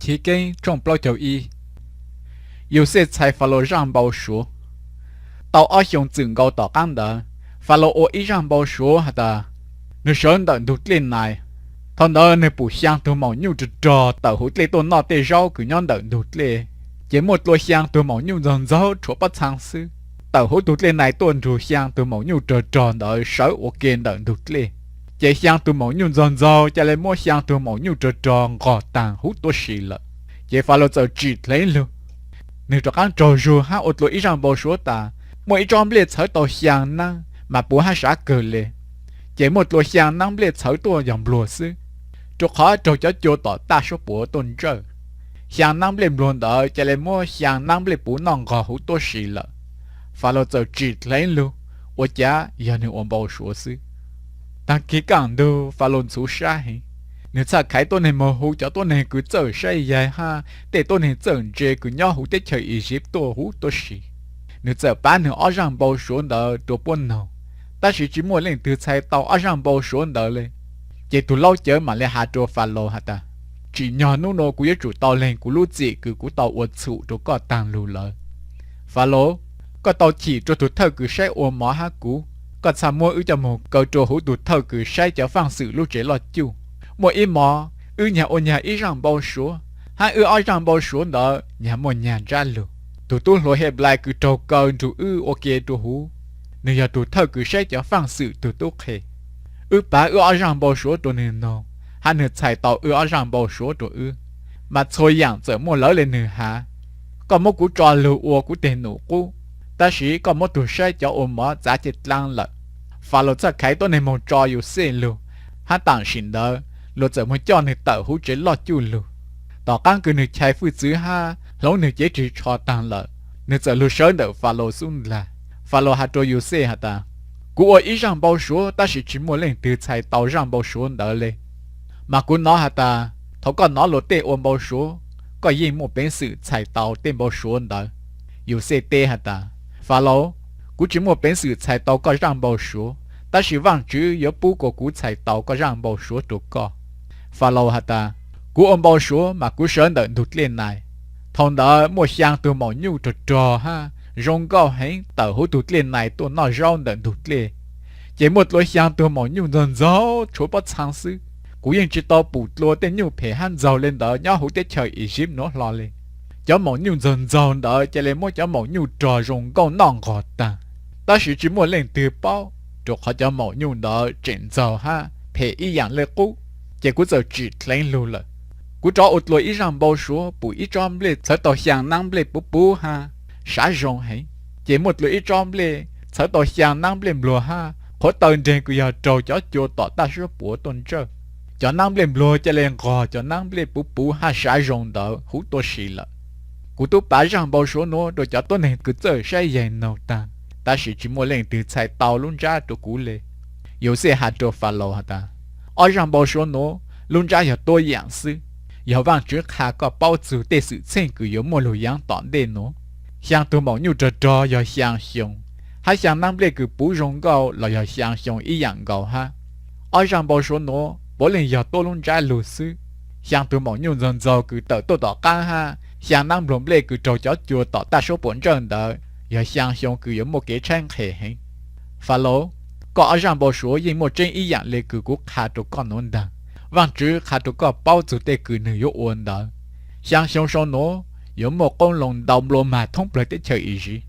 Chivkeeb tshooj plaub caug ib. Yauxej txhais Falaus zaj npau suav. Tau ob xyoos txwm nkaus tom qab ntawd, Falaus ua ib zaj npau suav has tas, nws sawv ntawm ntug dlej Nais. Thaum ntawd nws pum xyaa tug maum nyuj rog rog tawm huv dlej tuaj noj tej zaub kws nyob ntawm ntug dlej, ces muaj dlua xyaa tug maum nyuj ntxaug ntxaug rhuav pob txhab xwb, tawm huv tug dlej Nais tuaj nrug xyaa tug maum nyuj rog rog ntawd sawv ua ke ntawm ntug dlej. Ces xyaa tug maum nyuj ntxaug ntxaug ca le muab xyaa tug maum nyuj rog rog nqos taag huv tuab si lawm. Ces Falaus txawm tsim dleev lug, nws rov qaab raug zug hab ua dlua ib zaj npau suav tas, muaj ib tsob nplej txhawv tau xyaa naab mas puv hab sav kawg le. Ces muaj dlua xyaa naab nplej txhawv tuaj yog npluag xwb, rua qhov raug cov cua tom taj suab puam tuaj ntsawj. Xyaa naab nplej npluag ntawd ca le muab xyaa naab nplej puv noj nqos huv tuab si lawm. Falaus txawm tsim dleev lug, ua cav yog nwg ua npau suav xwb. Taag kig kaaj ntug Falaus ntxhuv sab heev, nwg txhaj khaiv tuab neeg moog hu cov tuab neeg kws txawj saib yaig hab tej tuab neeg txawj ntse kws nyob huv teb chaws Iziv tuaj huv tuab si. Nwg txawm pav nwg ob zaj npau suav ntawd rua puab noog, tab sis tsi muaj leej twg txhais tau ob zaj npau suav ntawd le. Ces tug laub cawv mam le has rua Falaus has tas, tsim nyog nub nua kuv yuav tsum tau leeg kuv lub txim kws kuv tau ua txhum rua koj taag lug lawm. Falaus, koj tau chim rua tug thawj kws saib ua mov hab kuv, koj txhaj muab wb coj moog kaw rua huv tug thawj kws saib cov faaj xwm lub tsev loj cuj. Muaj ib mov, wb nyag ua nyag ib zaj npau suav, hab wb ob zaj npau suav ntawd nyag muaj nyag ntsab lug. Tug tub hluas Henplais kws raug kaw nrug wb ua ke rua huv, nwg yog tug thawj kws saib cov faaj xwm tug tub qhe. Wb pav wb ob zaj npau suav rua nwg noog, hab nwg txhais tau wb ob zaj npau suav rua wb, mas txhua yaam txawm muaj lawv le nwg has. Koj muab kuv tso lug ua kuv teg num qub, tab sis koj muab tug saib cov ua mov txav cev dlaab lawm. Falaus txhaj khaiv tuab neeg moog tso Yauxej lug, hab taam sim ntawd luag txawm moog coj nwg tawm huv tsev loj cuj lug. Tom qaab kws nwg chais fwj txwv hab hloov nwg cev rig tsho taag lawm, nwg txawm lug sawv ntawm Falaus xub ntag. Falaus has rua Yauxej has tas, kuv ua ib zaj npau suav tab sis tsi muaj leej twg txhais tau zaj npau suav ntawd le. Mas kuv nov has tas thaum koj nov luag tej ua npau suav, koj yeej muaj peev xwm txhais tau tej npau suav ntawd. Yauxej teb has tas, Falaus, kuv tsi muaj peev xwm txhais tau koj zaj npau suav, tab sis Vaajtswv yuav pub kuas kuv txhais tau koj zaj npau suav rua koj. Falaus has tas, kuv ua npau suav mas kuv sawv ntawm ntug dlej Nais. Thaum ntawd muaj xyaa tug maum nyuj rog rog hab zoo nkauj heev tawm huv tug dlej Nais tuaj noj zaub ntawm ntug dlej. Ces muaj dlua xyaa tug maum nyuj ntxaug ntxaug tshuav pob txhaa xwb. Kuv yeej tsi tau pum dlua tej nyuj phem hab ntxaug le ntawd nyob huv teb chaws Iziv nuav hlo le. Cov maum nyuj ntxaug ntxaug ntawd ca le muab cov maum nyuj rog zoo nkauj noj nqog taag, tab sis tsi muaj leej twg paub, rua qhov cov maum nyuj ntawd tseem ntxaug hab phem ib yaam le qub. Ces kuv txawm tsim dleev lug lawm. Kuv rov ua dlua ib zaj npau suav pum ib tsob nplej txhawv tau xyaa naab nplej puv puv hab sav zoo heev. Ces muaj dlua ib tsob nplej txhawv tau xyaa naab nplej npluag hab qhuav taw nreeg kws yog raug cov cua tom taj suab puam tuaj ntsawj. Cov naab nplej npluag ca le nqog cov naab nplej puv puv hab sav zoo ntawd huv tuab si lawm. Kuv tub pav zaj npau suav nuav rua cov tuab neeg kws txawj saib yaig noog taag, tab sis tsi muaj leej twg txhais tau lub ntsab rua kuv le. Yauxej has rua Falaus has tas, ob zaj npau suav nuav lub ntsab yog tuab yaam xwb, yog Vaajtswv qha koj paub txug tej xwm txheej kws yuav muaj lug yaav tom ntej nuav. Xyaa tug maum nyuj rog rog yog xyaa xyoo, hab xyaa naab nplej kws puv zoo nkauj los yog xyaa xyoo ib yaam nkaus hab. Ob zaj npau suav nuav puav leej yog tuab lub ntsab lug xwb. Xyaa tug maum nyuj ntxaug ntxaug kws tawm tuaj tom qaab hab xyaa naab npluag nplej kws raug cov cua tom taj suab puam ntsawj ntawd yog xyaa xyoo kws yuav muaj kev tshaib nqhes heev. Falaus, koj ob zaj npau suav yeej muaj tseeb ib yaam le kws kuv qha rua koj nuav ntaag. Vaajtswv qha rua koj paub txug tej kws nwg yuav ua ntawd. Xyaa xyoo sau nuav yuav muaj qoob loo ntau nplua mag thoob plawg teb chaws Iziv.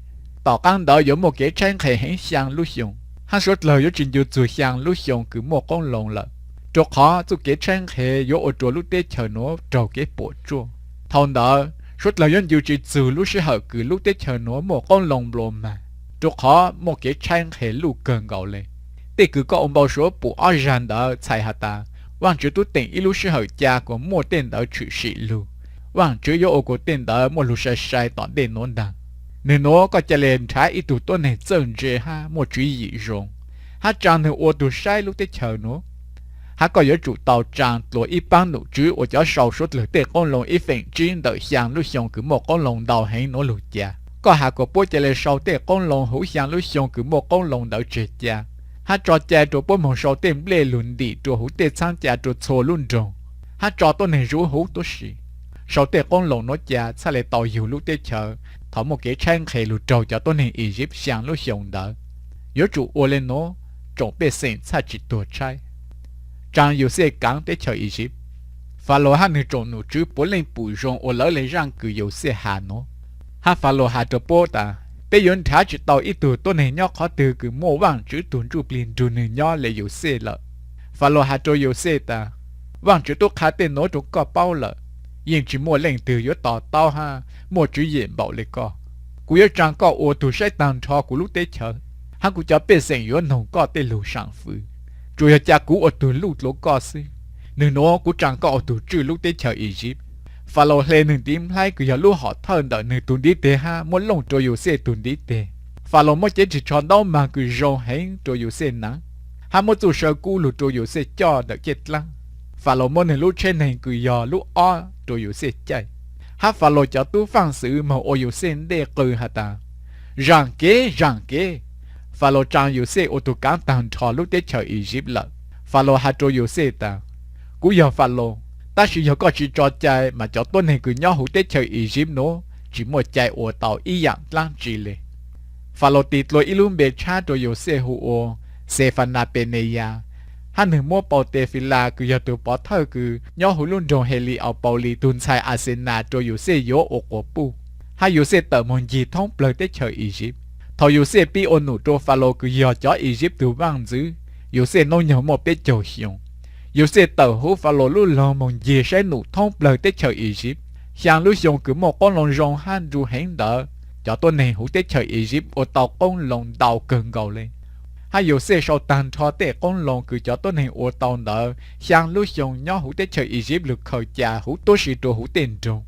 Tom qaab ntawd yuav muaj kev tshaib nqhes heev xyaa lub xyoo, hab suav dlawg yuav tsi ncu txug xyaa lub xyoo kws muaj qoob loo lawm, rua qhov txuj kev tshaib nqhes yuav ua rua lub teb chaws nuav raug kev puam tsuaj. Thaus ntawd suav dlawg yuav ncu tsi txug lub sij hawm kws lub teb chaws nuav muaj qoob loo nplua mag, rua qhov muaj kev tshaib nqhes luj kawg nkaus le. Tej kws koj ua npau suav pum ob zaj ntawd txhais has tas Vaajtswv tub teem ib lub sij hawm ca kuas muaj tej ntawd tshwm sim lug. Vaajtswv yuav ua kuas tej ntawd muaj lug sai sai tom ntej nuav ntaag. Nwg nuav koj ca le nrhav ib tug tuab neeg txawj ntse hab muaj tswv yim zoo, hab tsaa nwg ua tug saib lub teb chaws nuav. Hab koj yuav tsum tau tsaa dlua ib paab nom tswv ua cov sau suav dlawg tej qoob loo ib feem tsib ntawm xyaa lub xyoo kws muaj qoob loo ntau heev nuav lug ca. Koj has kuas puab ca le sau tej qoob loo huv xyaa lub xyoo kws muaj qoob loo ntawd tseg ca, hab tso cai rua puab moog sau tej nplej lug ntim rua huv tej txhaab ca rua txhua lub nroog, hab tso tuab neeg zuv huv tuab si. sau tej qoob loo nuav ca txhaj le tau yug lub teb chaws thaum muaj kev tshaib nqhis lug raug cov tuab neeg Iziv xyaa lub xyoo ntawd. Yuav tsum ua le nuav tsoom pej xeem txhaj tsi tuag tshaib. Tsaa Yauxej kaav teb chaws Iziv. Falaus hab nwg tsoom nom tswv puav leej pum zoo ua lawv le zaaj kws Yauxej has nuav, hab Falaus has rua puab tas, Peb yuav nrhav tsi tau ib tug tuab neeg nyob qhov twg kws muaj Vaajtswv tug Ntsujplig nrug nwg nyob le Yauxej lawm. Falaus has rua Yauxej tas, Vaajtswv tub qha tej nuav rua koj paub lawm, yeej tsi muaj leej twg yuav to taub hab muaj tswv yim npaum le koj. Kuv yuav tsaa koj ua tug saib taag nrho kuv lub teb chaws, hab kuv cov pej xeem yuav noog koj tej lug saam fwv. Tsuas yog ca kuv ua tug luj dlua koj xwb, nwg nuav kuv tsaa koj ua tug tswj lub teb chaws Iziv. Falaus hle nwg ntiv nplhaib kws yog lub hom thawj ntawm nwg tug ntiv teg hab muab looj rua Yauxej tug ntiv teg. Falaus muab cev ris tsho ntaub mag kws zoo heev rua Yauxej naav, hab muab txuj saw kub lug rua Yauxej coj ntawm ceeb dlaab. Falaus muab nwg lub tsheb neeg kws yog lub ob rua Yauxej caij, hab Falaus cov tub faaj xwv moog ua Yauxej ntej qw has tas, Zaam kev, zaam kev! Falaus tsaa Yauxej ua tug kaav taag nrho lub teb chaws Iziv lawm. Falaus has rua Yauxej tas, Kuv yog Falaus, tab sis yog koj tsi tso cai mas cov tuab neeg kws nyob huv teb chaws Iziv nuav tsi muaj cai ua tau ib yaam dlaab tsi le. Falaus tis dlua ib lub npe tshab rua Yauxej hu ua Xefanapeeneyas, hab nwg muab Pautefila kws yog tug pov thawj kws nyob huv lub nroog Heliaupauli tug ntxhais Axenas rua Yauxej yuav ua quas puj, hab Yauxej tawm moog ncig thoob plawg teb chaws Iziv. Thaus Yauxej pib ua num rua Falaus kws yog cov Iziv tug vaaj ntxwv, Yauxej nub nyoog muaj peb caug xyoo. Yauxej tawm huv Falaus lub loog moog ncig saib num thoob plawg teb chaws Iziv. Xyaa lub xyoo kws muaj qoob loo zoo hab nrug heev ntawd, cov tuab neeg huv teb chaws Iziv ua tau qoob loo ntau kawg nkaus le. Hab Yauxej sau taag nrho tej qoob loo kws cov tuab neeg ua tau ntawd xyaa lub xyoo nyob huv teb chaws Iziv lug khaws ca huv tuab si rua huv tej nroog.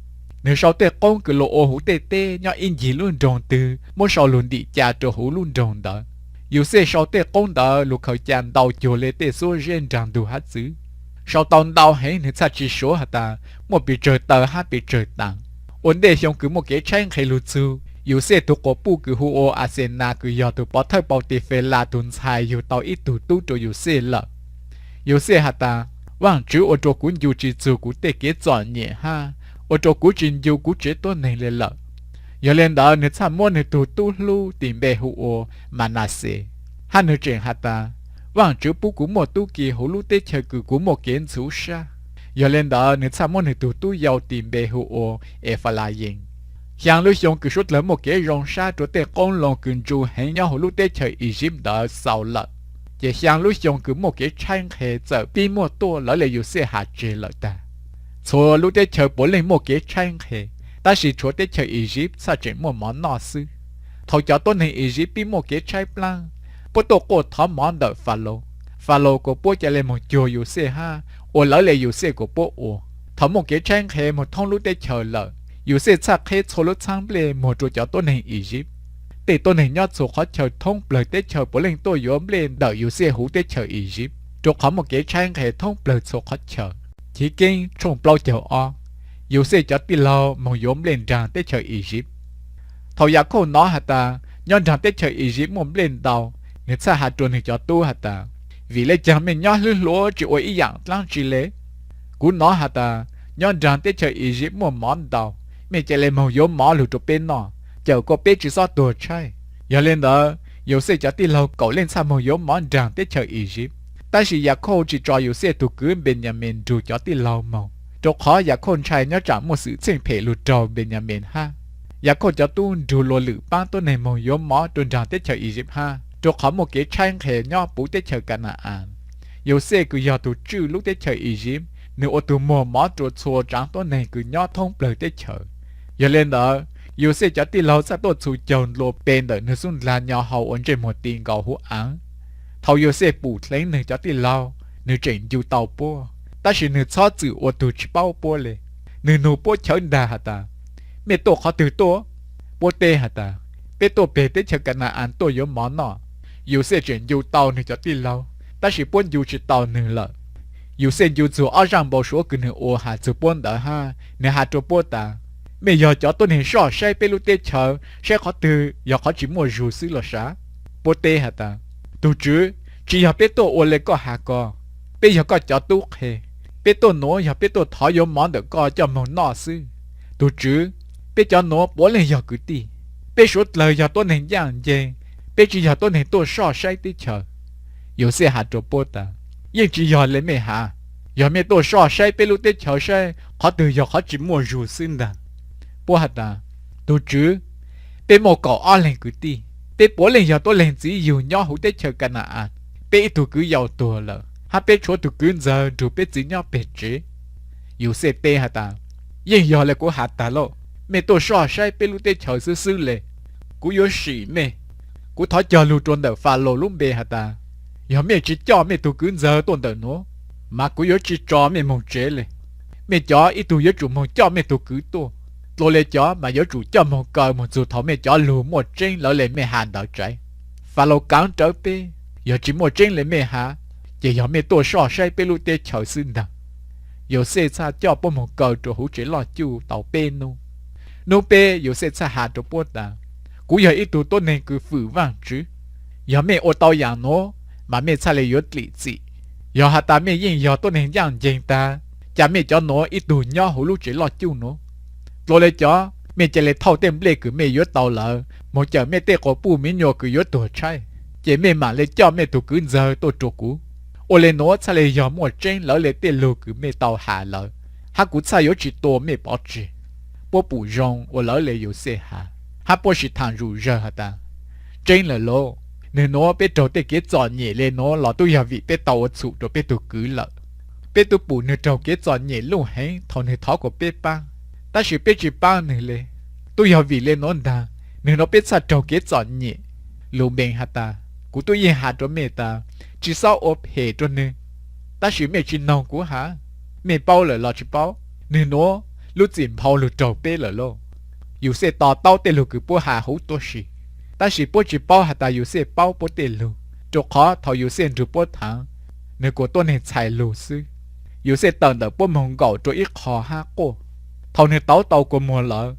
Nwg sau tej qoob kws luas ua huv tej teb nyob ib ncig lub nroog twg muab sau lug ntim ca rua huv lub nroog ntawd. Yauxej sau tej qoob ntawd lug khaws ca ntau cuag le tej xuab zeb nraag ntug hab txwv. Sau tau ntau heev nwg txhaj tsi suav has tas muaj pes tsawg taw hab pes tsawg taam. Ua ntej xyoo kws muaj kev tshaib nqhis lug txug, Yauxej tug quas puj kws hu ua Axenas kws yog tug pov thawj Pautefela tug ntxhais yug tau ib tug tub rua Yauxej lawm. Yauxej has tas, Vaajtswv ua rua kuv ncu tsi txug kuv tej kev txom nyem hab ua rua kuv tsi ncu kuv tsev tuab neeg le lawm. Yog le ntawd nwg txhaj muab nwg tug tub hlub tis npe hu ua Manaxes, hab nwg tseem has tas, Vaajtswv pub kuv muaj tub ki huv lub teb chaws kws kuv muaj kev ntxhuv sab. Yog le ntawd nwg txhaj muab nwg tug tub yau tis npe hu ua Efalayees. Xyaa lub xyoo kws suav dlawg muaj kev zoo sab rua tej qoob loo kws nrug heev nyob huv lub teb chaws Iziv ntawd xaus lawm, ces xyaa lub xyoo kws muaj kev tshaib nqhis txawm pib muaj tuaj lawv le Yauxej has tseg lawm tag. Txhua lub teb chaws puav leej muaj kev tshaib nqhis, tab sis tshuav teb chaws Iziv txhaj tseem muaj mov noj xwb. Thaus cov tuab neeg Iziv pib muaj kev tshaib plaab, puab tuaj quaj thov mov ntawm Falaus. Falaus kuas puab ca le moog cuag Yauxej hab ua lawv le Yauxej kuas puab ua. Thaus muaj kev tshaib nqhis moog thoob lub teb chaws lawm, Yauxej txhaj qheb txhua lub txhaab nplej muag rua cov tuab neeg Iziv. Tej tuab neeg nyob txhua qhov chaw thoob plawg teb chaws puav leej tuaj yuav nplej ntawm Yauxej huv teb chaws Iziv, rua qhov muaj kev tshaib nqhis thoob plawg txhua qhov chaw. Chiv Keeb tshooj plaub caug ob, Yauxej cov tij laug moog yuav nplej nraag teb chaws Iziv. Thaus Yakhauj nov has tas nyob nraag teb chaws Iziv muaj nplej ntau, nwg txhaj has rua nwg cov tub has tas, Vim le caag mej nyob hlwb hluav tsi ua ib yaam dlaab tsi le? Kuv nov has tas nyob nraag teb chaws Iziv muaj mov ntau, mej ca le moog yuav mov lug rua peb noj, cawm kuas peb tsi xob tuag tshaib. Yog le ntawd, Yauxej cov tij laug kaum leej txhaj moog yuav mov nraag teb chaws Iziv. Tab sis Yakhauj tsi tso Yauxej tug kwv Npeyamees nrug cov tij laug moog, rua qhov Yakhauj ntshai nyob tsaam muaj xwm txheej phem lug raug Npeyamees hab. Yakhauj cov tub nrug luas lwm paab tuab neeg moog yuav mov rua nraag teb chaws Iziv hab, rua qhov muaj kev tshaib nqhis nyob puv teb chaws Ka na-as. Yauxej kws yog tug tswj lub teb chaws Iziv, nwg ua tug muag mov rua txhua tsaav tuab neeg kws nyob thoob plawg teb chaws. Yog le ntawd, Yauxej cov tij laug txhaj tuaj txhu caug ntlua pe ntawm nwg xub ndlag nyo hau ua ntsej muag ti nkaus huv aav. Thaus Yauxej pum dleev nwg cov tij laug, nwg tseem ncu tau puab, tab sis nwg txhob txwm ua tug tsi paub puab le. Nwg nug puab chawv ntaag has tas, Mej tuaj qhov twg tuaj? Puab teb has tas, Peb tuaj peg teb chaws Ka na-as tuaj yuav mov noj. Yauxej tseem ncu tau nwg cov tij laug, tab sis puab ncu tsi tau nwg lawm. Yauxej ncu txug ob zaaj npau suav kws nwg ua has txug puab ntawd hab nwg has rua puab tas, Mej yog cov tuab neeg soj saib peb lub teb chaws saib qhov twg yog qhov tsi muaj zug xwb los sav? Puab teb has tas, Tug Tswv, tsi yog peb tuaj ua le koj has ko. Peb yog koj cov tub qhe, Peb tuaj nuav yog peb tuaj thov yuav mov ntawm koj coj moog noj xwb. Tug tswv, peb cov nuav puav leej yog kwv tij. Peb suav dlawg yog tuab neeg ncaaj nceeg, peb tsi yog tuab neeg tuaj soj saib teb chaws. Yauxej has rua puab tas, Yeej tsi yog le mej has. Yog mej tuaj soj saib peb lub teb chaws saib qhov twg yog qhov tsi muaj zug xwb ntag. Puab has tas, Tug tswv, peb muaj kaum ob leeg kwv tij. Peb puav leej yog tuab leeg txiv yug nyob huv teb chaws Ka na-as. Peb ib tug kwv yau tuag lawm, hab peb tshuav tug kwv ntxawg nrug peb txiv nyob peg tsev. Yauxej teb has tas, Yeej yog le kuv has tag lauj. Mej tuaj soj saib peb lub teb chaws xwb xwb le. Kuv yuav sim mej. Kuv thov cog lug rua ntawm Falaus lub npe has tas, yog mej tsi coj mej tug kwv ntxawg tuaj ntawm nuav, mas kuv yuav tsi tso mej moog tsev le. Mej cov ib tug yuav tsum moog coj mej tug kwv tuaj. Dlua le cov mas yuav tsum coj moog kaw moog txug thaus mej cov lug muaj tseeb lawv le mej has ntawd tsaiv. Falaus kaav rawv peb, yog tsi muaj tseeb le mej has, ces yog mej tuaj soj saib peb lub teb chaws xwb ntag. Yauxej txhaj coj puab moog kaw rua huv tsev loj cuj tau peb nub. Nub peb Yauxej txhaj has rua puab tas, Kuv yog ib tug tuab neeg kws fwm Vaajtswv. Yog mej ua tau yaam nuav, mas mej txhaj le yuav dlim txim. Yog has tas mej yeej yog tuab neeg ncaaj nceeg tag, ca mej cov nuav ib tug nyob huv lub tsev loj cuj nuav. Dlua le cov, mej ca le thauj tej nplej kws mej yuav tau lawm moog cawm mej tej quas puj miv nyuas kws yuav tuag tshaib, ces mej maam le coj mej tug kwv ntxawg tuaj rua kuv. Ua le nuav txhaj le yog muaj tseeb lawv le tej lug kws mej tau has lawm, hab kuv txhaj yuav tsi tua mej pov tseg. Puab pum zoo ua lawv le Yauxej has, hab puab sim thaam zuj zawg has tas, Tseeb lawm lauj, nwg nuav peb raug tej kev txom nyem le nuav los tub yog vim peb tau ua txhum rua peb tug kwv lawm. Peb tub pum nwg raug kev txom nyem luj heev thaus nwg thov kuas peb paab, tab sis peb tsi paab nwg le. Tub yog vim le nuav ntag, nwg nuav peb txhaj raug kev txom nyem. Lunvees has tas, Kuv tub yeej has rua mej tas, tsi xob ua phem rua nwg, tab sis mej tsi noog kuv has. Mej paub lawm los tsi paub, nwg nuav lub txim nphau lug raug peb lawm lauj. Yauxej to taub tej lug kws puab has huv tuab si, tab sis puab tsi paub has tas Yauxej paub puab tej lug, rua qhov thaus Yauxej nrug puab thaav, nwg kuas tuab neeg txhais lug xwb. Yauxej tawm ntawm puab moog nkaum rua ib qho hab quaj. Thaus nwg tauv tau kua muag lawm,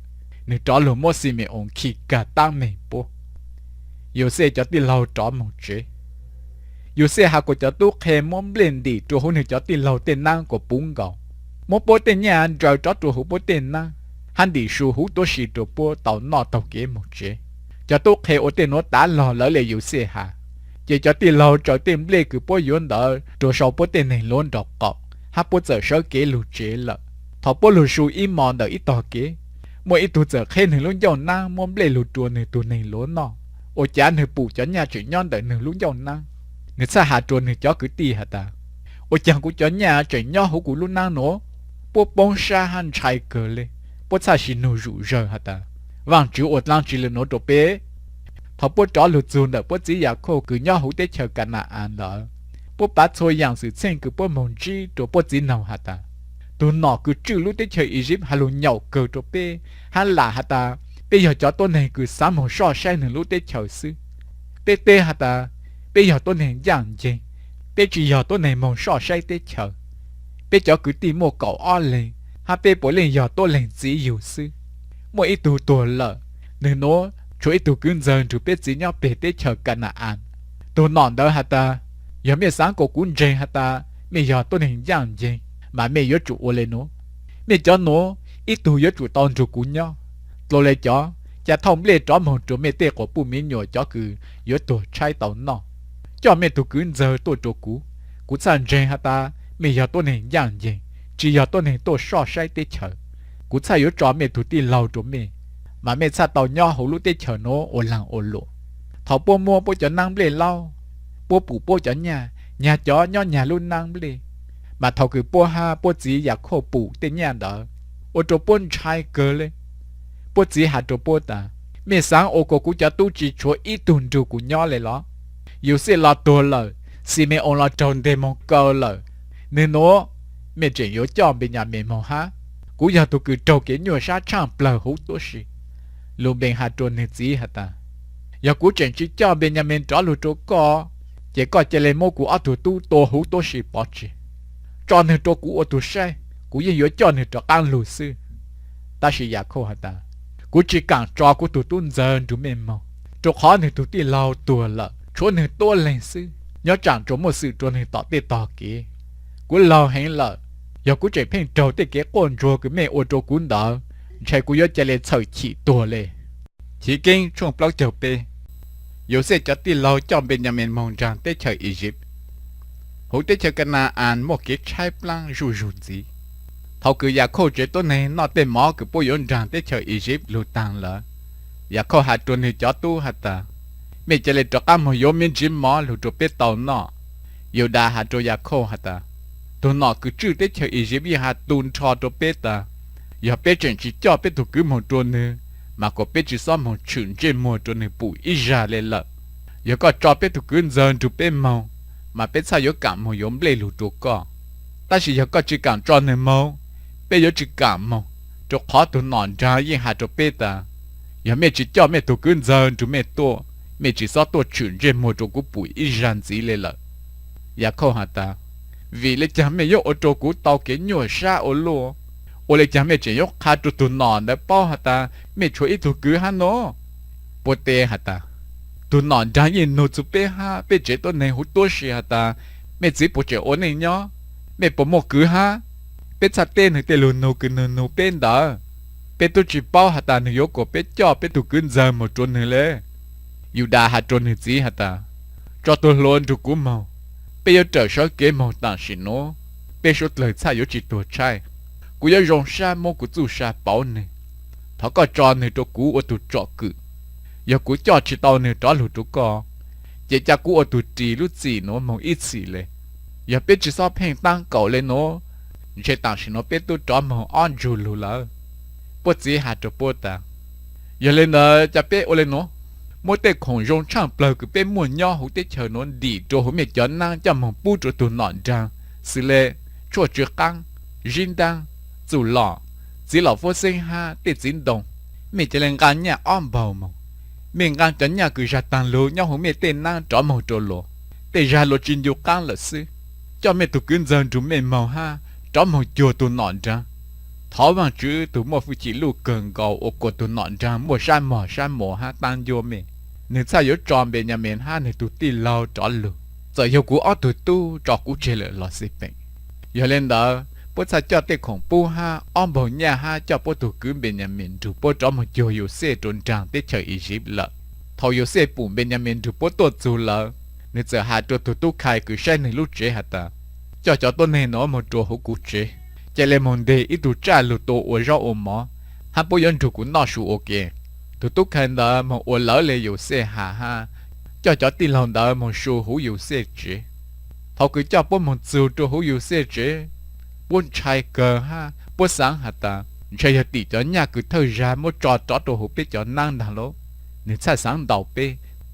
nwg rov lug muab Xime-oos khi kag taab meeg puab. Yauxej cov tij laug rov moog tsev. Yauxej has kuas cov tub qhe muab nplej ntim rua huv nwg cov tij laug tej naab kuas puv nkaus, muab puab tej nyaj nraws rov rua huv puab tej naab, hab ntim su huv tuab si rua puab tau noj taug kev moog tsev. Cov tub qhe ua tej nuav tav log lawv le Yauxej has, ces cov tij laug tsaws tej nplej kws puab yuav ntawd rua sau puab tej neeg luav nraum qaum, hab puab txawm sawv kev lug tsev lawm. Thaus puab lug su ib mos ntawm ib tog kev, muaj ib tug txawm qheb nwg lub ncauj naab muab nplej lug rua nwg tug neeg luav noj. Ua cav nwg pum cov nyaj tseem nyob ntawm nwg lub ncauj naab, nwg txhaj has rua nwg cov kwv tij has tas, Ua caag kuv cov nyaj tseem nyob huv kuv lub naab nuav? Puab poob sab hab ntshai kawg le. Puab txhaj sim nug zuj zawg has tas, Vaajtswv ua dlaab tsi le nuav rua peb? Thaus puab rov lug txug ntawm puab txiv Yakhauj kws nyob huv teb chaws Ka na-as ntawd, puab pav txhua yaam xwm txheej kws puab moog ntsib rua puab txiv noog has tas, Tug nom kws tswj lub teb chaws Iziv has lug nyaum kawg rua peb, hab lam has tas peb yog cov tuab neeg kws xaav moog soj saib nwg lub teb chaws xwb. Peb teb has tas peb yog tuab neeg ncaaj nceeg, peb tsi yog tuab neeg moog soj saib teb chaws. Peb cov kwv tij muaj kaum ob leeg, hab peb puav leej yog tuab leeg txiv yug xwb. Muaj ib tug tuag lawm, nwg nuav tshuav ib tug kwv ntxawg nrug peb txiv nyob peg teb chaws Ka na-as. Tug nom ntawd has tas, Yog mej xaav kuas kuv ntseeg has tas mej yog tuab neeg ncaaj nceeg, mas mej yuav tsum ua le nuav. Mej cov nuav ib tug yuav tsum tau nrug kuv nyob. Dlua le cov, ca thauj nplej rov moog rua mej tej quas puj miv nyuas cov kws yuav tuag tshaib tau noj. Coj mej tug kwv ntxawg tuaj rua kuv, kuv txhaj ntseeg has tas mej yog tuab neeg ncaaj nceeg, tsi yog tuab neeg tuaj soj saib teb chaws. Kuv txhaj yuav tso mej tug tij laug rua mej, mas mej txhaj tau nyob huv lub teb chaws nuav ua laag ua luam. Thaus puab muab puab cov naab nplej laub, puab pum puab cov nyaj, nyag cov nyob nyag lub naab nplej. Mas thaus kws puab hab puab txiv Yakhauj pum tej nyaj ntawd, ua rua puab ntshai kawg le. Puab txiv has rua puab tas, Mej xaav ua kuas kuv cov tub tsi tshuav ib tug nrug kuv nyob le los? Yauxej los tuag lawm, Xime-oos los raug nteg moog kaw lawm. Nwg nuav, mej tseem yuav coj Npeyamees moog hab? Kuv yog tug kws raug kev nyuaj sab tshaaj plawg huv tuab si. Lunvees has rua nwg txiv has tas, Yog kuv tseem tsi coj Npeyamees rov lug rua koj, ces koj ca le muab kuv ob tug tub tua huv tuab si pov tseg. Tso nwg rua kuv ua tug saib, kuv yeej yuav coj nwg rov qaab lug xwb. Tab sis Yakhauj has tas, Kuv tsi kaam tso kuv tug tub ntxawg nrug mej moog, rua qhov nwg tug tij laug tuag lawm, tshuav nwg tuab leeg xwb. Nyob tsaam tsuas muaj xwm rua nwg tom tej tog kev. Kuv laug heev lawm, Yog kuv tseem pheej raug tej kev quaj ntsuag kws mej ua rua kuv ntawd, ntshai kuv yuav ca le txhawm chim tuag le. Chiv Keeb tshooj plaub caug peb. Yauxej cov tij laug coj Npeenyamees moog nraag teb chaws Iziv. Huv teb chaws Ka na-as muaj kev tshaib plaab zuj zug ntxiv. Thaus kws Yakhauj tsev tuab neeg noj tej mov kws puab yuav nraag teb chaws Iziv lug taag lawm, Yakhauj has rua nwg cov tub has tas, Mej ca le rov qaab moog yuav miv ntsiv mov lug rua peb tau noj. Yudas has rua Yakhauj has tas, Tug nom kws tswj teb chaws Iziv yeej has tu nrho rua peb tas, yog peb tseem tsi coj peb tug kwv moog rua nwg, mas kuas peb tsi xob moog tshwm ntsej muag rua nwg pum ib zag le lawm. Yog koj tso peb tug kwv ntxawg nrug peb moog, mas peb txhaj yuav kaam moog yuav nplej lug rua koj. Tab sis yog koj tsi kaam tso nwg moog, peb yuav tsi kaam moog, rua qhov tug nom nraag yeej has rua peb tas, yog mej tsi coj mej tug kwv ntxawg nrug mej tuaj, mej tsi xob tuaj tshwm ntsej muag rua kuv pum ib zag ntxiv le lawm. Yakhauj has tas, Vim le caag mej yuav ua rua kuv tau kev nyuaj sab ua luaj? Ua le caag mej tseem yuav qha rua tug nom ntawd paub has tas mej tshuav ib tug kwv hab nuav? Puab teb has tas, Tug nom nraag yeej nug txug peb hab peb tsev tuab neeg huv tuab si has tas, mej txiv puas tseem ua neej nyob, mej puas muaj kwv hab? Peb txhaj teb nwg tej lug nug kws nwg nug peb ntawd. Peb tub tsi paub has tas nwg yuav kuas peb coj peb tug kwv ntxawg moog rua nwg le. Yudas has rua nwg txiv has tas, Tso tug hluas nrug kuv moog, peb yuav rawm sawv kev moog taam sim nuav, peb suav dlawg txhaj yuav tsi tuag tshaib. Kuv yuav zoo sab muab kuv txuj sa pauv nwg. Thov koj tso nwg rua kuv ua tug tsom kwm. Yog kuv coj tsi tau nwg rov lug rua koj, ces ca kuv ua tug ris lub txim nuav moog ib txhis le. Yog peb tsi xob pheej taab kaum le nuav, ntshe taam sim nuav peb tub rov moog ob ntsug lug lawm. Puab txiv has rua puab tas, Yog le ntawd ca peb ua le nuav, muab tej khoom zoo tshaaj plawg kws peb muaj nyob huv teb chaws nuav ntim rua huv mej cov naab coj moog pub rua tug nom nraag, xws le tshuaj tsw qaab, zib ntaab, txuj lom, txiv lom fuab xeeb hab tej txiv ntoo. Mej ca le nqaa nyaj ob npaug moog. Mej nqaa cov nyaj kws zag taag lug nyob huv mej tej naab rov moog rua luas, tej zag luas tsi ncu qaab lawm xwb. Coj mej tug kwv ntxawg nrug mej moog hab rov moog cuag tug nom nraag. Thov Vaajtswv tug muaj fwj chim luj kawg nkaus ua kuas tug nom nraag muaj sab mog sab muas hab taab ncuab mej, nwg txhaj yuav tso Npeenyamees hab nwg tug tij laug rov lug, txawm yog kuv ob tug tub tso kuv tseg lawm los xij peem. Yog le ntawd puab txhaj coj tej khoom pub hab ob npaug nyaj hab coj puab tug kwv Npeenyamees nrug puab rov moog cuag Yauxej rua nraag teb chaws Iziv lawm. Thaus Yauxej pum Npeenyamees nrug puab tuaj txug lawm, nwg txawm has rua tug tub khai kws saib nwg lub tsev has tas, Coj cov tuab neeg nuav moog rua huv kuv tsev, ca le moog nteg ib tug tsaj lug tua ua zaub ua mov, hab puab yuav nrug kuv noj su ua ke. Tug tub khai ntawd moog ua lawv le Yauxej has hab coj cov tij laug ntawd moog su huv Yauxej tsev. Thaus kws coj puab moog txug rua huv Yauxej tsev, puab ntshai kawg hab puab xaav has tas, Ntshe yog tim cov nyaj kws thawj zag muab tso rov rua huv peb cov naab ntaag lauj. Nwg txhaj xaav ntaus peb,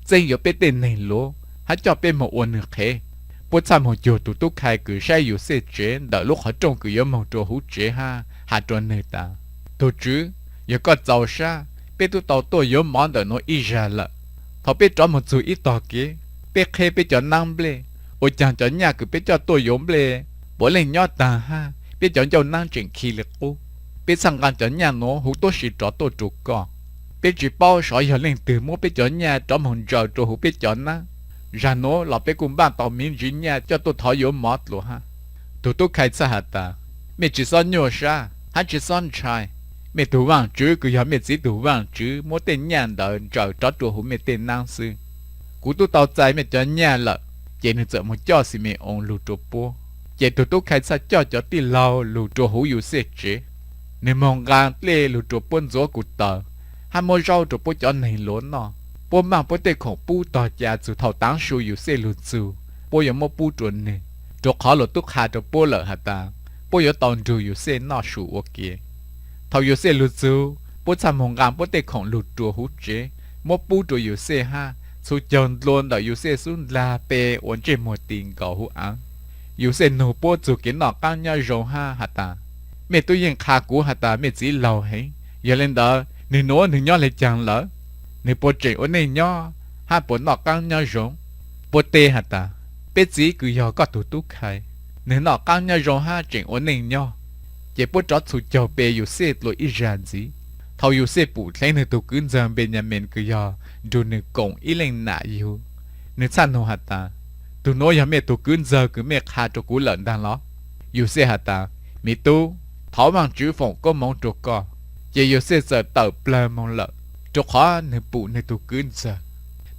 txeeb yuav peb tej neeg luav hab coj peb moog ua nwg qhev. Puab txhaj moog cuag tug tub khai kws saib Yauxej tsev ntawm lub qhov rooj kws yuav moog rua huv tsev hab has rua nwg tas, Tug tswv, yog koj txaus sab, peb tub tau tuaj yuav mov ntawm nuav ib zag lawm. Thaus peb rov moog txug ib tog kev, peb qheb peb cov naab nplej, ua caag cov nyaj kws peb coj tuaj yuav nplej puav leej nyob taag hab peb cov ncauj naab tseem khi le qub. Peb txhaj nqaa cov nyaj nuav huv tuab si rov tuaj rua koj. Peb tsi paub sov yog leej twg muab peb cov nyaj rov moog ntsaws rua huv peb cov naab. Zag nuav los peb kuj npaj tau miv ntsiv nyaj coj tuaj thov yuav mov dlua hab. Tug tub khai txhaj has tas, Mej tsi xob nyuaj sab hab tsi xob ntshai. Mej tug Vaajtswv kws yog mej txiv tug Vaajtswv muab tej nyaj ntawd ntsaws rov rua huv mej tej naab xwb. Kuv tub tau txais mej cov nyaj lawm. Ces nwg txawm moog coj Xime-oos lug rua puab. Ces tug tub khai txhaj coj cov tij laug lug rua huv Yauxej tsev. Nwg moog nqaa dlej lug rua puab ntxuav kuv taws, hab muab zaub rua puab cov neeg luav noj. Puab maaj puab tej khoom pub tog ca txug thaus taav su Yauxej lug txug, puab yuav muab pub rua nwg, rua qhov luas tub qha rua puab lawm has tas, puab yuav tau nrug Yauxej noj su ua ke. Thaus Yauxej lug txug, puab txhaj moog nqaa puab tej khoom lug rua huv tsev, muab pub rua Yauxej hab txhua caug nplua ntawm Yauxej xub ndlag pe ua ntsej muag ti nkaus huv aav. Yauxej nug puab txug kev noj qaab nyob zoo hab has tas, Mej tub yeej qha kuv has tas mej txiv laug heev, yog le ntawd nwg nuav nwg nyob le caag lawm? Nwg puas tseem ua neej nyob hab puas noj qaab nyob zoo? Puab teb has tas, Peb txiv kws yog koj tug tub khai, nwg noj qaab nyob zoo hab tseem ua neej nyob. Ces puab rov txhua caug pe Yauxej dlua ib zag ntxiv. Thaus Yauxej pum dheev nwg tug kwv ntxawg Npeenyamees kws yog nrug nwg koom ib leej nam yug, nwg txhaj nug has tas, Tug nuav yog mej tug kwv ntxawg kws mej qha rua kuv lawm ntaag los? Yauxej has tas, Me tub, thov Vaajtswv foom koob moov rua koj. Ces Yauxej txawm tawm plawg moog lawm, rua qhov nwg pum nwg tug kwv ntxawg.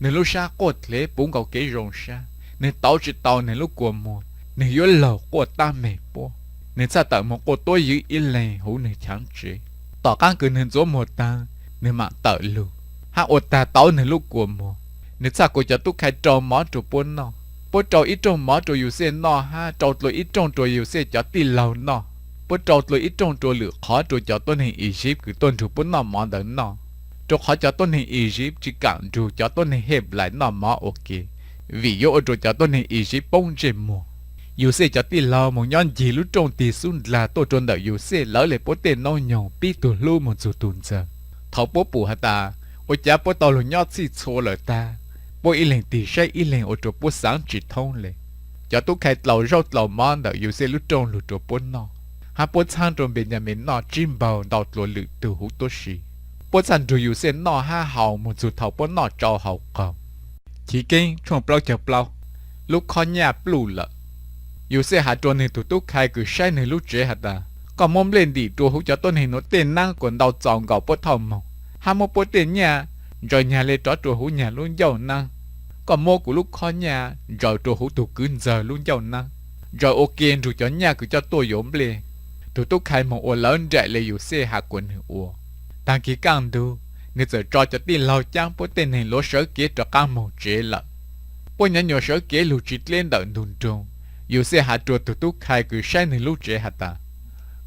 Nwg lub sab quaj dlev puv nkaus kev zoo sab, nwg tauv tsi tau nwg lub kua muag, nwg yuav laug quaj tab meeg puab. Nwg txhaj tawm moog quaj tuab ywv ib leeg huv nwg chaav tsev. Tom qaab kws nwg ntxuav muag taag, nwg maam tawm lug hab ua taag tauv nwg lub kua muag. Nwg txhaj kuas cov tub khai rau mov rua puab noj. Puab rau ib rooj mov rua Yauxej noj hab rau dlua ib rooj rua Yauxej cov tij laug noj. Puab rau dlua ib rooj rua lwm qhov rua cov tuab neeg Iziv kws tuaj nrug puab noj mov ntawd noj, rua qhov cov tuab neeg Iziv tsi kaam nrug cov tuab neeg Henplais noj mov ua ke, vim yuav ua rua cov tuab neeg Iziv poob ntsej muag. Yauxej cov tij laug moog nyob ncig lub rooj tig xub ndlag tuaj rua ntawm Yauxej lawv le puab tej noob nyoog pib tug hlub moog txug tug ntxawg. Thaus puab pum has tas ua caav puab tau lug nyob txhij txhua lawm taag, puab ib leeg tig saib ib leeg ua rua puab xaav tsi thoob le. Cov tub khai dlaus zaub dlaus mov ntawm Yauxej lub rooj lug rua puab noj, hab puab txhaab rua Npes Nyas Mes noj tsib npaug ntau dlua lwm tug huv tuab si. Puab txhaj nrug Yauxej noj hab haus moog txug thaus puab noj tsau haus qaug. Chiv Keeb tshooj plaub caug plaub. Lub khob nyaj pluj lawm. Yauxej has rua nwg tug tub khai kws saib nwg lub tsev has tas, Koj muab nplej ntim rua huv cov tuab neeg nuav tej naab kuas ntau txaus nkaus puab thauj moog, hab muab puab tej nyaj ntsaws nyag le rov rua huv nyag lub ncauj naab. Koj muab kuv lub khob nyaj ntsaws rua huv tug kwv ntxawg lub ncauj naab, ntsaws ua ke nrug cov nyaj kws coj tuaj yuav nplej. Tug tub khai moog ua lawv nraim le Yauxej has kuas nwg ua. Taag kis kaj ntug, nwg txawm tso cov tij laug caab puab tej neeg luav sawv kev rov qaab moog tsev lawm. Puab nyuam nyuas sawv kev lug tsi dleb ntawm ntug nroog. Yauxej has rua tug tub khai kws saib nwg lub tsev has tas,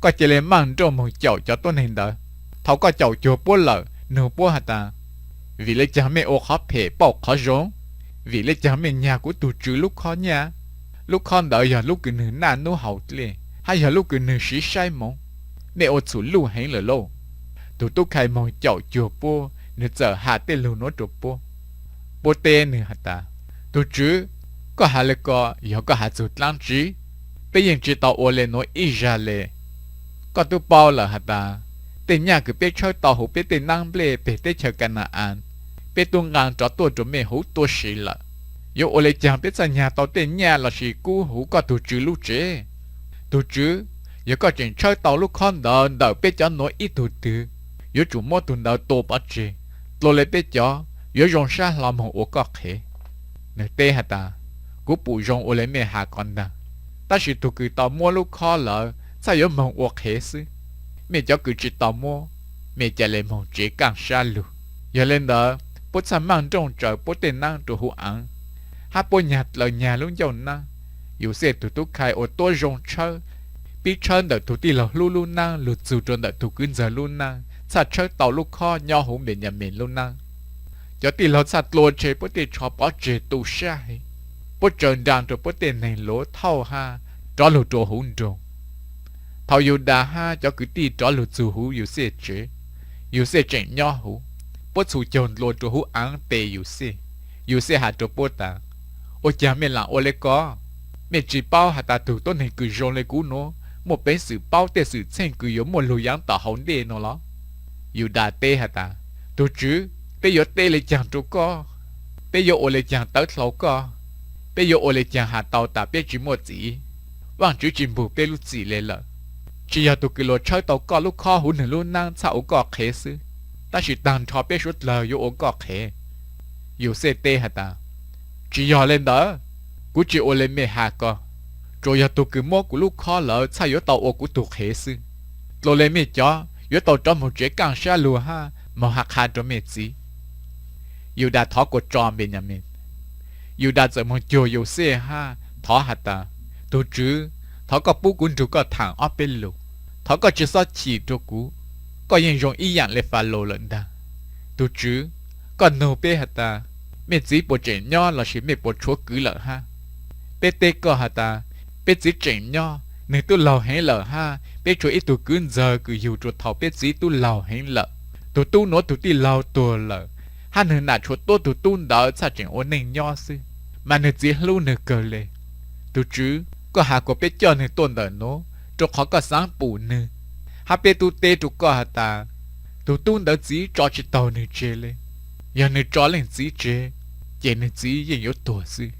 Koj ca le maaj nrooj moog caum cov tuab neeg ntawd. Thaus koj caum cuag puab lawm, nug puab has tas, Vim le caag mej ua qhov phem pauj qhov zoo? Vim le caag mej nyag kuv tug tswv lub khob nyaj? Lub khob ntawd yog lub kws nwg naj nub haus dlej, hab yog lub kws nwg siv saib moov. Mej ua txhum luj heev lawm lauj. Tug tub khai moog caum cuag puab, nwg txawm has tej lug nuav rua puab. Puab teb nwg has tas, Tug tswv, koj has le ko yog koj has txug dlaab tsi? Peb yeej tsi tau ua le nuav ib zag le. Koj tub paub lawm has tas, tej nyaj kws peb tshawb tau huv peb tej naab nplej peg teb chaws Ka na-as, peb tub nqaa rov tuaj rua mej huv tuab si lawm. Yuav ua le caag peb txhaj nyag tau tej nyaj lossis kub huv koj tug tswv lub tsev? Tug tswv, yog koj tseem tshawb tau lub khob ntawd ntawm peb cov nuav ib tug twg, yuav tsum muab tug ntawd tua pov tseg, dlua le peb cov yuav zoo sab hlo moog ua koj qhev. Nwg teb has tas, Kuv pum zoo ua le mej has ko ntaag, tab sis tug kws tau muab lub khob lawm txhaj yuav moog ua qhev xwb. Mej cov kws tsi tau muab, mej ca le moog tsev kaaj sab lug. Yog le ntawd puab txhaj maaj nrooj tsaws puab tej naab rua huv aav, hab puab nyag dlaws nyag lub ncauj naab. Yauxej tug tub khai ua tuab zoo tshawb, pib tshawb ntawm tug tij laug hlub lub naab lug txug rua ntawm tug kwv ntxawg lub naab txhaj tshawb tau lub khob nyob huv Npes Nyas Mes lub naab. Cov tij laug txhaj dlua tseg puab tej tsho pov tseg tu sab heev. Puab tsaws nraag rua puab tej neeg luav thauj hab rov lug rua huv nroog. Thaus Yaudas hab cov kwv tij rov lug txug huv Yauxej tsev, Yauxej tseem nyob huv. Puab txhum caug ntlua rua huv aav tes Yauxej. Yauxej has rua puab tas, Ua caag mej laam ua le ko? Mej tsi paub has tas tug tuab neeg kws zoo le kuv nuav muaj peev xwm paub tej xwm txheej kws yuav muaj lug yaav tom hauv ntej nuav los? Yaudas teb has tas, Tug tswv, peb yuav teb le caag rua koj? Peb yuav ua le caag tawv dlhau koj? Peb yuav ua le caag has tau tas peb tsi muaj txiv? Vaajtswv tsi npug peb lub txim le lawm. Tsi yog tug kws luas tshawb tau koj lub khob huv nwg lub naab txhaj ua koj qhev xwb, tab sis taag nrho peb suav dlawg yuav ua koj qhev. Yauxej teb has tas, Tsi yog le ntawd, kuv tsi ua le mej has ko. Tsuas yog tug kws muab kuv lub khob lawm txhaj yuav tau ua kuv tug qhev xwb. Dlua le mej cov yuav tau rov moog tsev kaaj sab lug hab moog has qha rua mej txiv. Yaudas thov kuas tso Npes Nyas Mes. Yaudas txawm moog cuag Yauxej hab thov has tas, Tug tswv, thov koj pub kuv nrug koj thaam ob peb lug. Thov koj tsi xob chim rua kuv. Koj yeej zoo ib yaam le Falaus lawm ntag. Tug tswv, koj nug peb has tas, mej txiv puas tseem nyob lossis mej puas tshuav kwv lawm hab? Peb teb koj has tas, peb txiv tseem nyob, nwg tub laug heev lawm hab peb tshuav ib tug kwv ntxawg kws yug rua thaus peb txiv tub laug heev lawm. Tug tub nuav tug tij laug tuag lawm, hab nwg nam tshuav tuab tug tub ntawd txhaj tseem ua neej nyob xwb, mas nwg txiv hlub nwg kawg le. Tug tswv, koj has kuas peb coj nwg tuaj ntawm nuav rua qhov koj xaav pum nwg, hab peb tub teb rua koj has tas, tug tub ntawd txiv tso tsi taug nwg tseg le. Yog nwg tso leej txiv tseg, ces nwg txiv yeej yuav tuag xwb.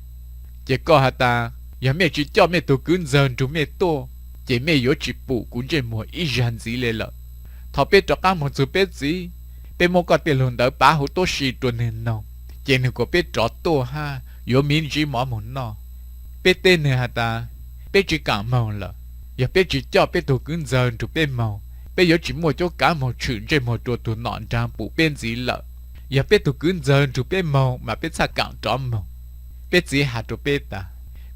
Ces koj has tas, yog mej tsi coj mej tug kwv ntxawg nrug mej tuaj, ces mej yuav tsis pum kuv ntsej muag ib zag ntxiv le lawm. Thaum peb rov qaab moog txug peb txiv, peb muab koj tej lug ntawv pav huv tuab si rua nwg noog, ces nwg kuas peb rov tuaj hab yuav miv ntsib mov moog noj. Peb teb nwg has tas, peb tsis kaam moog lawm. Yog peb tsis coj peb tug kwv ntxawg nrug peb moog, peb yuav tsis muaj cuab kaav moog tshwm ntsej muag rua tug nom nraag pum peb ntxiv lawm. Yog peb tug kwv ntxawg nrug peb moog mas peb txhaj kaam rov moog. Peb txiv has rua peb tas,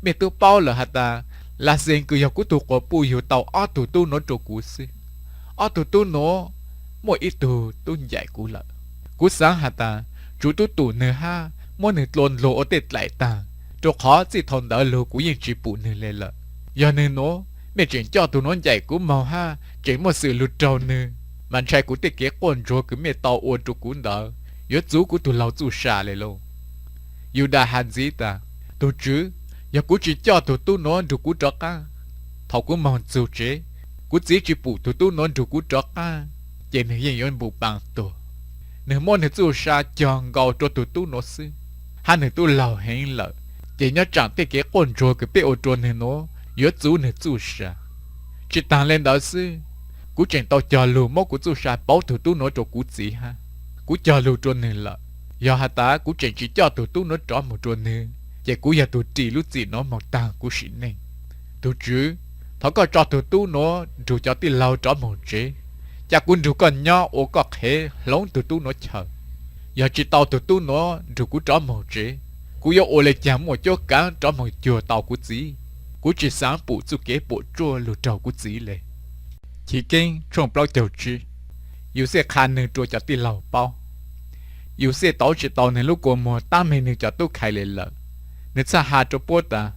mej tub paub lawm has tas, Lag Xees kws yog kuv tug quas puj yug tau ob tug tub nuav rua kuv xwb. Ob tug tub nuav muaj ib tug tub ncaim kuv lawm. Kuv xaav has tas, tsuv tub tum nwg hab muab nwg tlua ndlug ua tej dlaim taag, rua qhov txij thaus ntawd lug kuv yeej tsis pum nwg le lawm. Yog nwg nuav, mej tseem coj tug nuav ncaim kuv moog hab tseem muaj xwm lug raug nwg, mas ntshai kuv tej kev quaj ntsuag kws mej tau ua rua kuv ntawd yuav txuv kuv tug laug txuj sa le lauj. Yudas has ntxiv tas, Tug tswv, yog kuv tsis coj tug tub nuav nrug kuv rov qaab, thaus kuv moog txug tsev, kuv txiv tsis pum tug tub nuav nrug kuv rov qaab, ces nwg yeej yuav npau paa tuag. Nwg muab nwg txuj sa cog nkaus rua tug tub nuav xwb, hab nwg tub laug heev lawm, ces nyob tsaam tej kev quaj ntsuag kws peb ua rua nwg nuav yuav txuv nwg txuj sa. Tsis taag le ntawd xwb, kuv tseem tau cog lug muab kuv txuj sa pauv tug tub nuav rua kuv txiv hab. Kuv cog lug rua nwg lawm, yog has tas kuv tseem tsis coj tug tub nuav rov moog rua nwg, ces kuv yog tug ris lub txim nuav moog taag kuv sim neej. Tug tswv, thov koj tso tug tub nuav nrug cov tij laug rov moog tsev, ca kuv nrug koj nyob ua koj qhev hloov tug tub nuav chaw. Yog tsis tau tug tub nuav nrug kuv rov moog tsev, kuv yuav ua le caag muaj cuab kaav rov moog cuag tau kuv txiv. Kuv tsis xaav pum txuj kev puam tsuaj lug raug kuv txiv le. Chiv Keeb tshooj plaub caug tsib. Yauxej qha nwg rua cov tij laug paub. Yauxej tauv tsis tau nwg lub kua muag taab meeg nwg cov tub khais le lawm. Nwg txhaj has rua puab tas,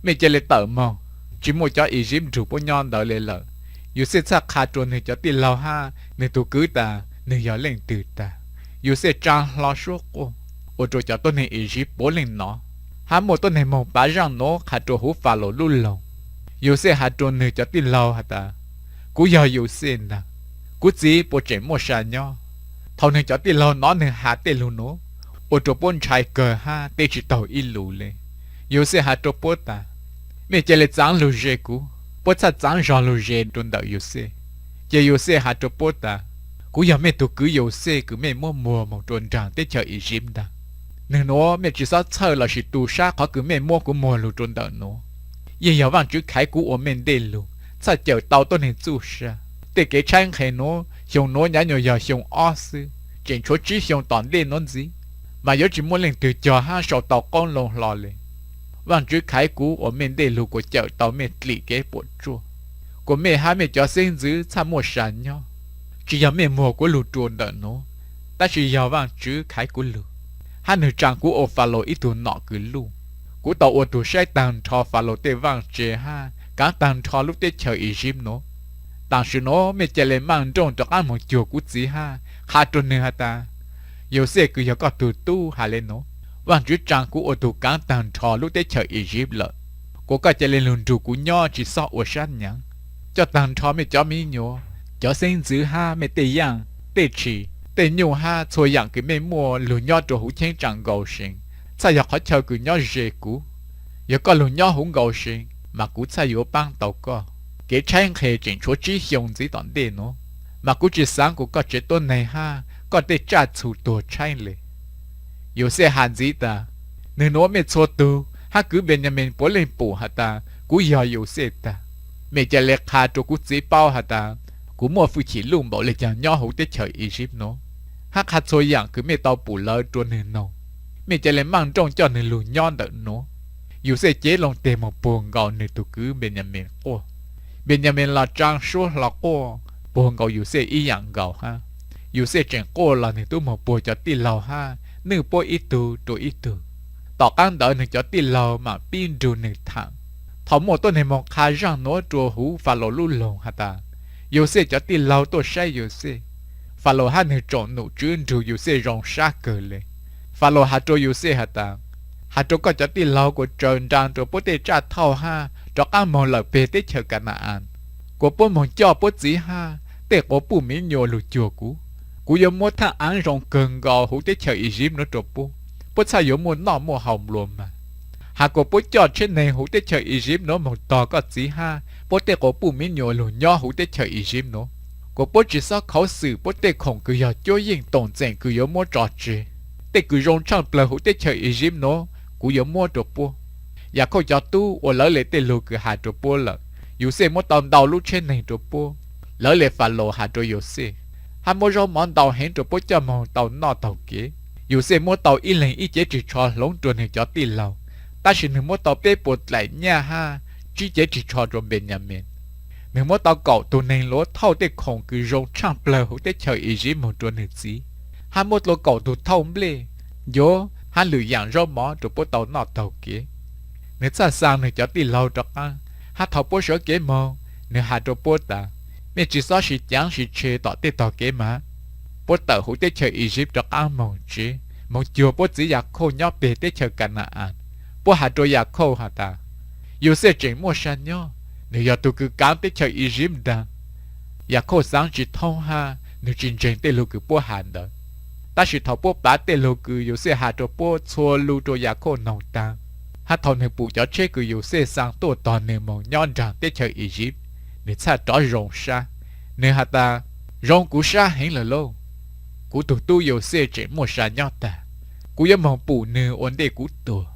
mej ca le tawm moog, tsi muaj cov Iziv nrug puab nyob ntawd le lawm. Yauxej txhaj qha rua nwg cov tij laug hab nwg tug kwv tas nwg yog leej twg tag. Yauxej tsaa hlo suab quaj, ua rua cov tuab neeg Iziv puav leej nov, hab muaj tuab neeg moog pav zaaj nuav qha rua huv Falaus lub loog. Yauxej has rua nwg cov tij laug has tas, kuv yog Yauxej ntag. Kuv txiv puas tseem muaj sa nyob? Thaus nwg cov tij laug nov nwg has tej lug nuav, ua rua puab ntshai kawg hab teb tsis taug ib lus le. Yauxej has rua puab tas, mej ca le txaav lug ze kuv. Puab txhaj txaav zog lug ze rua ntawm Yauxej. Ces Yauxej has rua puab tas, kuv yog mej tug kwv Yauxej kws mej muab muag moog rua nraag teb chaws Iziv ntag. Nwg nuav mej tsi xob txhawj lossis tu sab qhov kws mej muab kuv muag lug rua ntawm nuav. Yeej yog Vaajtswv khaiv kuv ua mej ntej lug txhaj cawm tau tuab neeg txuj sa. Tej kev tshaib nqhe nuav xyoo nuav nyav nyuas yog xyoo ob xwb, tseem tshuav tsib xyoo tom ntej nuav ntxiv, mas yuav tsi muaj leej twg cog hab sau tau qoob loo hlo le. Vaajtswv khaiv kuv ua mej ntej lug kuas cawm tau mej dlim kev puam tsuaj, kuas mej hab mej cov xeeb ntxwv txhaj muaj sa nyob. Tsi yog mej muag kuv lug rua ntawm nuav, tab sis yog Vaajtswv khaiv kuv lug, hab nwg tsaa kuv ua Falaus ib tug nom kws luj. Kuv tau ua tug saib taag nrho Falaus tej vaaj tse hab kaav taag nrho lub teb chaws Iziv nuav. Taam sim nuav mej ca le maaj nrooj rov qaab moog cuag kuv txiv hab qha rua nwg has tas, Yauxej kws yog koj tug tub has le nuav, Vaajtswv tsaa kuv ua tug kaav taag nrho lub teb chaws Iziv lawm, kuas koj ca le lug nrug kuv nyob tsi xob ua sab nyaav. Coj taag nrho mej cov miv nyuas, cov xeeb ntxwv hab mej tej yaaj, tej tshis, tej nyuj hab txhua yaam kws mej muaj lug nyob rua huv cheeb tsaam Nkausees, txhaj yog qhov chaw kws nyob ze kuv. Yog koj lug nyob huv Nkausees mas kuv txhaj yuav paab tau koj. Kev tshaib nqhe tseem tshuav tsib xyoo ntxiv tom ntej nuav, mas kuv tsi xaav kuas koj tsev tuab neeg hab koj tej tsaj txhu tuag tshaib le. Yauxej has ntxiv tas, nwg nuav mej txhua tug hab kwv Npeenyamees puav leej pum has tas kuv yog Yauxej tag. Mej ca le qha rua kuv txiv paub has tas kuv muaj fwj chim luj npaum le caag nyob huv teb chaws Iziv nuav, hab qha txhua yaam kws mej tau pum lawm rua nwg noog. Mej ca le maaj nrooj coj nwg lug nyob ntawm nuav. Yauxej cev loo teg moog puag nkaus nwg tug kwv Npeenyamees quaj. Npeenyamees los tsaa suab hlo quaj puag nkaus Yauxej ib yaam nkaus hab. Yauxej tseem quaj los nwg tub moog puag cov tij laug hab nwj puab ib tug rua ib tug. Tom qaab ntawd nwg cov tij laug maam pib nrug nwg thaam. Thaus muaj tuab neeg moog qha zaaj nuav rua huv Falaus lub loog has tas, Yauxej cov tij laug tuaj saib Yauxej. Falaus hab nwg tsoom nom tswv nrug Yauxej zoo sab kawg le. Falaus has rua Yauxej has tas, has rua koj cov tij laug kuas tsaws nraa rua puab tej tsaj thauj hab rov qaab moog lawm peg teb chaws Ka na-as, kuas puab moog coj puab txiv hab tej quas puj miv nyuas lug cuag kuv. Kuv yuav muab thaaj aav zoo kawg nkaus huv teb chaws Iziv nuav rua puab, puab txhaj yuav muaj noj muaj haus nplua mag. Has kuas puab coj tsheb neeg huv teb chaws Iziv nuav moog tog koj txiv hab puab tej quas puj miv nyuas lug nyob huv teb chaws Iziv nuav, kuas puab tsi xob khuv xim puab tej khoom kws yog cuab yeej toom txeem kws yuav muab tso tseg. Tej kws zoo tshaaj plawg huv teb chaws Iziv nuav kuv yuav muab rua puab. Yakhauj cov tub ua lawv le tej lug kws has rua puab lawm. Yauxej muab tau ntau lub tsheb neeg rua puab. Lawv le Falaus has rua Yauxej, hab muab zaub mov ntau heev rua puab coj moog tau noj taug kev. Yauxej muab tau ib leeg ib cev ris tsho hloov rua nwg cov tij laug, tab sis nwg muab tau peb puas dlaim nyaj hab tsib cev ris tsho rua Npes Nyas Mees. Nwg muab tau kaum tug neeg luav thauj tej khoom kws zoo tshaaj plawg huv teb chaws Iziv moog rua nwg txiv, hab muab dlua kaum tug thauj nplej, ncuav hab lwm yaam zaub mov rua puab tau noj taug kev. Nwg txhaj xaa nwg cov tij laug rov qaab, hab thaus puab sawv kev moog, nwg has rua puab tas, Mej tsi xob sis caav sis tshe tom tej tog kev mas. Puab tawm huv teb chaws Iziv rov qaab moog tsev, moog cuag puab txiv Yakhauj nyob peg teb chaws Ka na-as. Puab has rua Yakhauj has tas, Yauxej tseem muaj sa nyob, nwg yog tug kws kaav teb chaws Iziv nraag. Yakhauj xaav tsi thoob hab nwg tsi ntseeg tej lug kws puab has ntawd. Tab sis thaus puab pav tej lug kws Yauxej has rua puab txhua lug rua Yakhauj noog taag, hab thaus nwg pum cov tsheb kws Yauxej xaa tuaj tog nwg moog nyob nraag teb chaws Iziv, nwg txhaj rov zoo sab. Nwg has tas, Zoo kuv sab heev lawm lauj! Kuv tug tub Yauxej tseem muaj sa nyob taag. Kuv yuav moog pum nwg ua ntej kuv tuag.